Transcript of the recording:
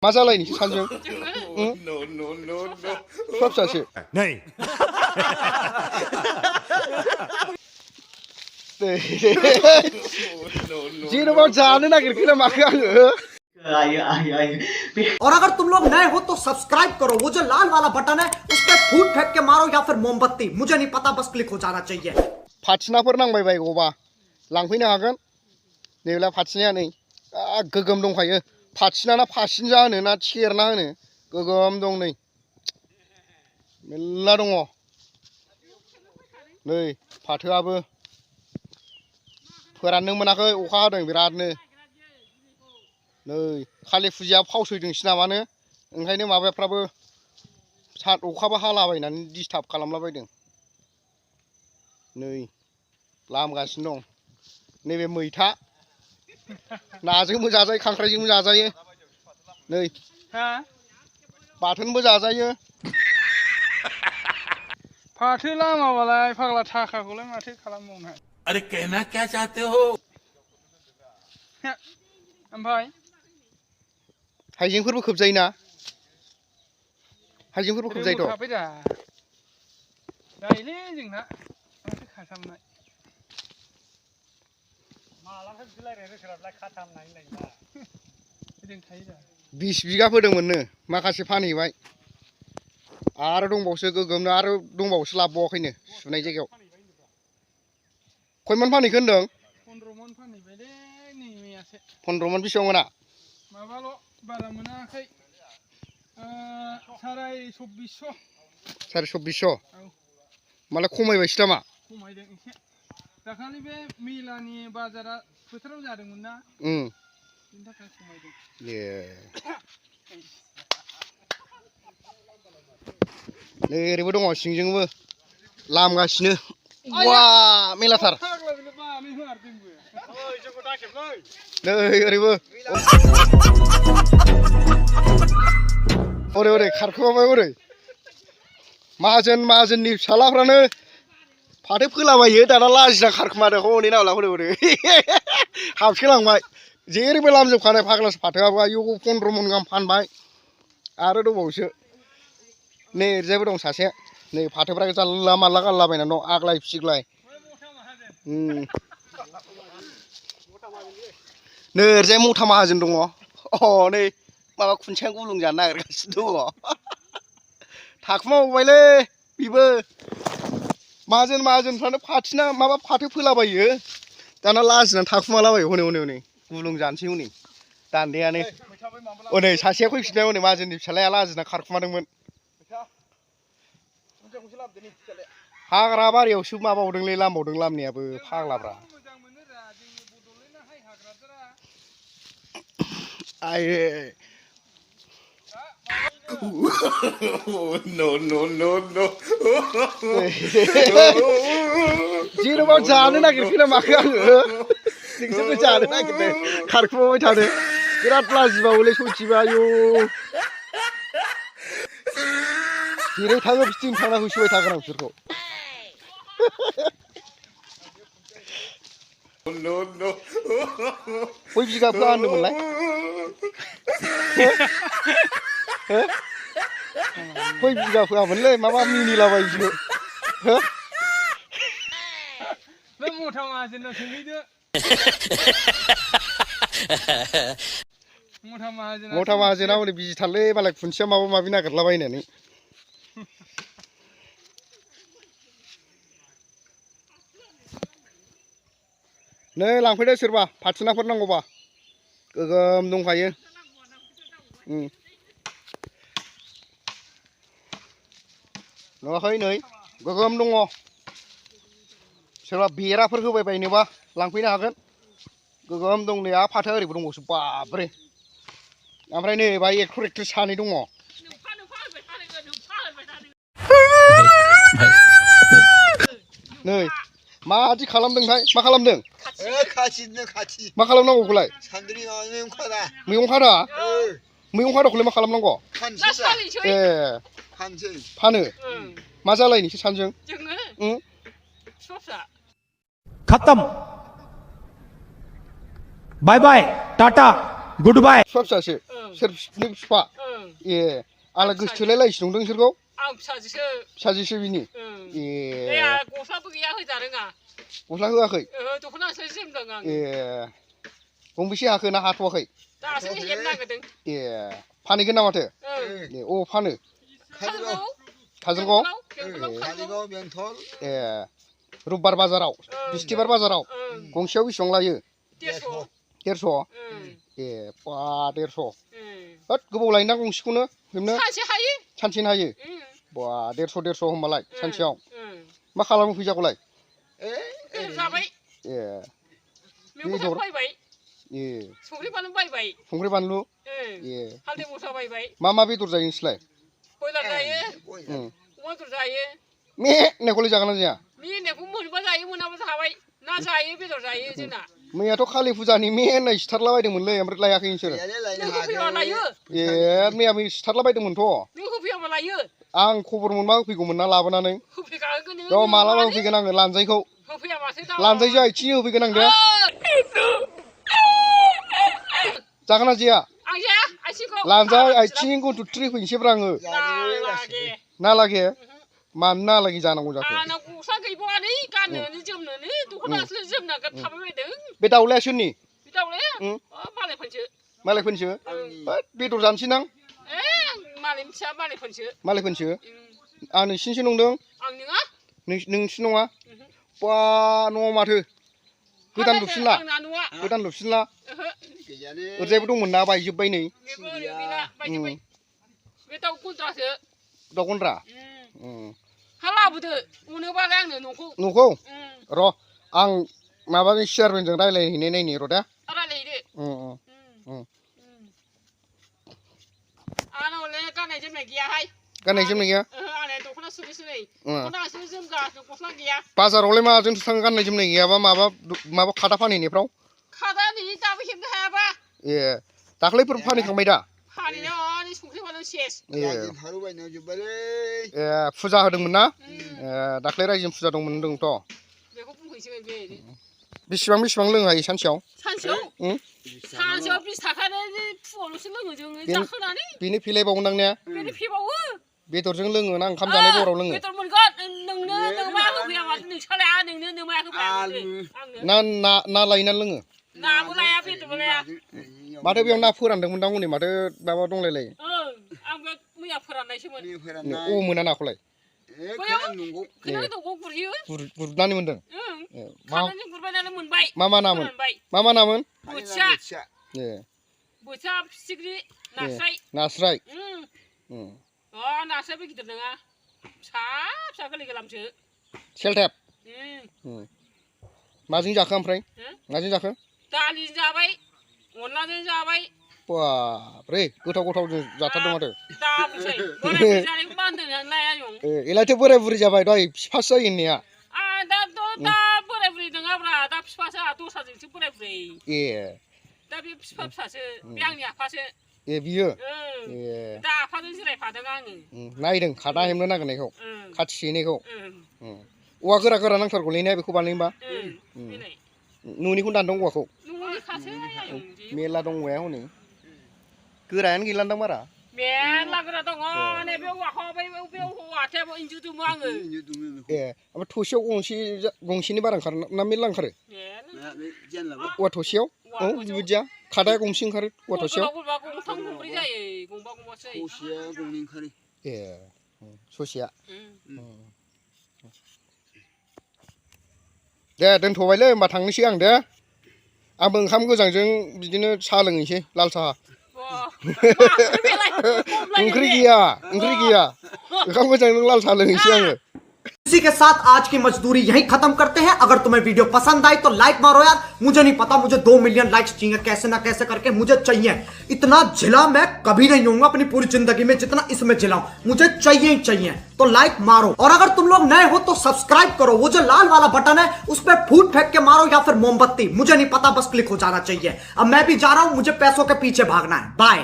मा जालायनि सानजों फिसा फिसासो नै जेन'बा जानो नागिरखोना माखो आङो और अगर तुम लोग नए हो तो सब्सक्राइब करो, वो जो लाल वाला बटन है उस पर फूट फेंक के मारो या फिर मोमबत्ती, मुझे नहीं पता, बस क्लिक हो जाना चाहिए। फाथिनाफोर नांबाय बायगौबा लांफैनो हागोन नैब्ला फाथिनाया नै गोगोम दंखायो फाथिना ना फासिन जा होनो ना थेरना होनो गोगोम दं नै मेल्ला दङ नै फाथोआबो फोराननो मोनाखै अखा हादों बिरादनो नै कालि फुजाया फावसैदोंसो नामानो ओंखायनो माबाफ्राबो अखाबो हालाबायनानै डिस्टार्ब खालामलाबायदों नै लामगासिनो दं नैबे मैथा नाजोंबो जाजायो खांख्राइजोंबो जाजायो नै बाथोनबो जाजायो फाथो लामाबालाय फाग्ला थाखाखौलाय माथो खालामबावनो अरे कहना क्या चाहते हो ओमफ्राय हाइजेंफोरबो खोबजायोना हाइजेंफोरबो खोबजायोथ' जायोलै जोंना माथो खालामनाय मालाथो बिलायनाय रोखोलाय खाथामनाय होनलायना 20 बिगा फोदोंमोननो माखासे फानहैबाय आरो दंबावसो गोगोमनो आरो दंबावसो लाबबावाखैनो सुनाय जायगायाव खयमन फानहैखो होनदों 15 मन फानहैबायलै नै मैयासो 15 मन बेसेबां मोना माबाल' बारा मोनाखै 2400 मालाय खमायबायसो नामा खमायदों एसे दाखालि बे मेलानि बाजारा फोथाराव जादोंमोन ना बिनि थाखाय खमायदों नै ओरैबो दङ सिंजोंबो लामगासिनो वा मेलाथार नै ओरैबो ओरै ओरै खारखोमाबाय ओरै माहाजोननि फिसालाफ्रानो फाथो फोलाबायो दाना लाजिना खारखोमादों हनै नावला हरै हरै हाबसोलांबाय जेरैबो लामजोबखानाय फाग्लासो फाथोआबो आयौ 15 मन गाहाम फानबाय आरो दंबावोसो नै ओरैजायबो दं सासे नै फाथोफ्रा जानला मानला गारलाबायनानै दं आग्लाय फिग्लाय नै ओरैजाय मथा माहाजोन दङ नै माबा खुन्थिया गुलुं जानो नागिरगासिनो दङ थाखुमाबावबायलै बेबो माहाजोनफ्रानो फाथिना माबा फाथो फोलाबायो दाना लाजिनानै थाखुमालाबायो हनै हनै हनै गुलुं जानोसै हनै दान्दायानो हनै सासेया फैफिनबाय हनै माहाजोननि फिसालाया लाजिना खारखुमादोंमोन हाग्रा बारियावसो माबावदोंलै लामबावदों लामनायाबो फाग्लाफ्रा आये no जेन'बा जानो नागिरखोना माखो आङो नोंसोरबो जानो नागिरदों खारखुमाबाय थादो बिराद लाजिबावोलै सयथिबो आयौ जेरै थाङो बिथिं थांना होसोबाय थागोन आं बिसोरखौ खय बिगा फोआ होनदोंमोनलाय खय बिगा फोआमोनलै माबा मिनिलाबायोसो बे मथा माहाजोनाव सोंहैदो मथा माहाजोना हनै बिजिथारलै मालाय खुन्थिया माबा माबि नागिरलाबायनानै नै लांफैदो सोरबा फाथिनाफोर नांगौबा गोगोम दंखायो नुवाखै नै गोगोम दङ सोरबा बेराफोर होबाय बायनोबा लांफैनो हागोन गोगोम दं नै फाथोआ ओरैबो दंबावोसो बाबरे ओमफ्राय नै बा एक्टर सानै दङ नै मादि खालामदोंथाय मा खालामदों मा खालामनांगौ बेखौलाय मैगं खादा मैगं खादाखौलाय मा खालामनांगौ ए फानो मा जालाय नोंसोर सानजों खत्म बाय बाय टाटा गुड बाय फिसा फिसासो सोर नों फिफा ए आंलाय गोसोथोलायलायसो नंदों नोंसोरखौ आं फिसाजोसो फिसाजोसो बिनि ए ए गस्लाबो गैया होजादों आं गस्ला होआखै दख'नासो जोमदों आं ए गंबेसे हाखो ना हाथ'वाखै दासो हेबनो नागिरदों ए फानहैगोन ना माथो ए अ फानो काजलगाव काजलगाव बेंथल ए रबिबार बाजाराव बिस्थिबार बाजाराव गंसेयाव बेसेबां लायो 150 ए बा 150 होद गोबाव लायोना गंसेखौनो हेबनो सानसे हायो सानसेनो हायो बा 150 होमबालाय सानसेयाव मा खालामो फैसाखौलाय बेदर जाबाय ए मैगं बायबाय ए संख्रि बानलु बायबाय संख्रि बानलु ए हालदै मस्ला बायबाय मा बेदर जायो नोंसोरलाय बयलार जायो अमा बेदर जायो मे होननायखौलाय जागोन ना जाया मिनिनायखौ मोनबा जायो मोनाबा थाबाय ना जायो बेदर जायो जोंना मैयाथ' कालि फुजानि मे होननाय सिथारलाबायदोंमोनलै ओमफ्राय लायाखै नोंसोरो नों होफैयाबा लायो ए मैया सिथारलाबायदोंमोनथ' नों होफैयाबा लायो आं खबर मोनबा होफैगौमोन ना लाबोनानै होफैखागोन र' मालाबा होफैगोन आङो लानजायखौ होफैया माथो दा लानजायजों आथिं होफैगोन आं दे जागोन ना जाया आं जाया आथिंखौ लानजाय आथिं गुन्थुथ्रि होफैनोसैब्रा आङो ना लागे मानो ना लागि जानांगौ जाखो आंना गस्ला गैबावानै गाननोनो जोमनोनो दख'नासो जोमना थाबाय बायदों बे दाउलाया सोरनि बे दाउलाया मालायफोरसो मालायफोरनिसो बेदर जानोसै नां मालायनि फिसा मालायफोरसो मालायफोरनिसो आं नोंसिनिसो नंदों आं नङा नोंसिनि नङा बा न'आव माथो गोदान लुफिनला गोदान लुफिनला ओरैजायबो दंमोन ना बायजोब्बाय नै बे दाउ गन्द्रासो दाउ गन्द्रा हा लाबोदो मोनोबालाय आंनो न'खौ र' आं माबानि चेयारमेनजों रायज्लायहैनाय नायनि र' दे रायज्लायहैदो आंनावलाय गाननाय जोमनाय गैयाहाय गाननाय जोमनाय गैया आंना दख'ना सुरिसो नै दख'नासो जोमगासिनो गस्ला गैया बाजारावलाय माजोंथो थाङो गाननाय जोमनाय गैयाबा माबा खादा फानहैनायफ्राव खादा नै दाबो हेबनो हायाबा ए दाख्लैफोर फानहैखांबाय दा फानहैनायाव संख्रि बानलु सेस ए फुजा होदोंमोन ना ए दाख्लै रायजोनि फुजा दंमोन होनदोंथ' बेखौ बुंहैसै बे बेसेबां लोंनो हायो सानसेयाव 20 थाखानो फुङावल'सो लोङो जोङो जाखांनानै बेनो फेलायबावोनदां ने बेनो फेबावो बेदरजों लोङो ना ओंखाम जानाय बराव लोङो बेदर मोनगोन नोंनो नोमा होफैया माथो नोंसालाया नोंनो नोमा होफैया आंनो ना लायनानै लोङो नाबो लाया बेदरबो लाया माथो बेयाव ना फोरानदोंमोनदां हनै माथो माबा दंलायलायो आंबो मैया फोराननायसोमोन अ मोना नाखौलाय गुरनानै मोनदों मोनबाय मा नामोन मा नामोन बोथिया फिथिख्रि नास्राय नास्रायबो गिदिर नङा फिसा फिसा गोरलै गोरलामसो सेलथेब माजों जाखो ओमफ्राय माजों जाखो दालिजों जाबाय अनलाजों जाबाय बाब्रे गोथाव जाथारदों माथो दाबुसै बोराय बुरै जानायखौ मा होनदों नोंलाय आयं एलायथो बोराय बुरै जाबाय दहाय बिफासो जायो होननाया दा बोराय बुरै नङाब्रा दा बिफासो दस्राजोंसो बोराय बुरै ए दा बे बिफा फिसासो बे आंनि आफासो ए बियो ए दा आफाजों जिरायफादों आङो नायदों खादा हेबनो नागिरनायखौ खाथि सैनायखौ औवा गोरा नांथारगौलै ने बेखौ बानायनोबा न'निखौनो दानदों औवाखौ मेरला दं औवाया हनै गोरायानो गैलान्दां बारा मेरला गोरा दङ नैबे औवाखौ बे औवाथायाव इन्जुर दुमो आङो ए ओमफ्राय थसेयाव गंसेनि बारा ओंखारो ना मेरला ओंखारो औवा थसेयाव औ बिबायदिया खादाया गंसे ओंखारो औवा थसेयाव गंथाम गंब्रै जायो गंबा गंबासो ए ससेया दे दोनथ'बायलै होमबा थांनोसै आं दे आंबो ओंखाम गोजांजों बिदिनो साहा लोंहैसै लाल साहा ओंख्रि गैया ओंखाम गोजांजों लाल साहा लोंहैसै आङो इसी के साथ आज की मजदूरी यहीं खत्म करते हैं। अगर तुम्हें वीडियो पसंद आई तो लाइक मारो यार, मुझे नहीं पता, मुझे 2 मिलियन लाइक्स चाहिए, कैसे ना कैसे करके मुझे चाहिए। इतना झिला मैं कभी नहीं होऊंगा अपनी पूरी जिंदगी में जितना इसमें झिलाऊं, मुझे चाहिए ही चाहिए। तो लाइक मारो, और अगर तुम लोग नए हो तो सब्सक्राइब करो, वो जो लाल वाला बटन है उस पर फूट फेंक के मारो या फिर मोमबत्ती, मुझे नहीं पता, बस क्लिक हो जाना चाहिए। अब मैं भी जा रहा हूं, मुझे पैसों के पीछे भागना है। बाय।